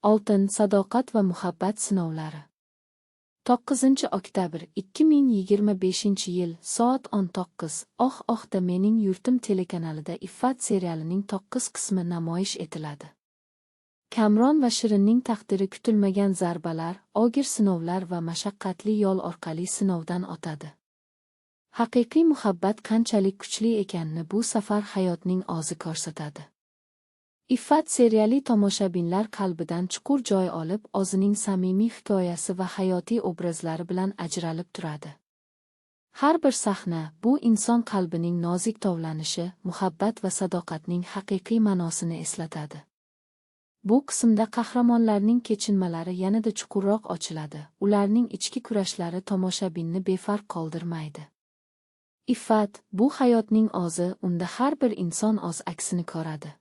Oltin, sadoqat va muhabbat sinovlari. 9 oktyabr 2025-yil, soat 19 00 da Mening yurtim telekanalida Iffat serialining 9 qismi namoyish etiladi. Kamron va Shirinning taqdiri kutilmagan zarbalar, og'ir sinovlar va mashaqqatli yo'l orqali sinovdan o'tadi. Haqiqiy muhabbat qanchalik kuchli ekanini bu safar hayotning o'zi ko'rsatadi. Iffat seriali tomoshabinlar qalbidan chuqur joy olib, o'zining samimiy hikoyasi va hayotiy obrazlari bilan ajralib turadi. Har bir sahna bu inson qalbining nozik tovlanishi, muhabbat va sadoqatning haqiqiy ma'nosini eslatadi. Bu qismda qahramonlarning kechinmalari yanada chuqurroq ochiladi, ularning ichki kurashlari tomoshabinni befarq qoldirmaydi. Iffat bu hayotning o'zi, unda har bir inson o'z aksini ko'radi.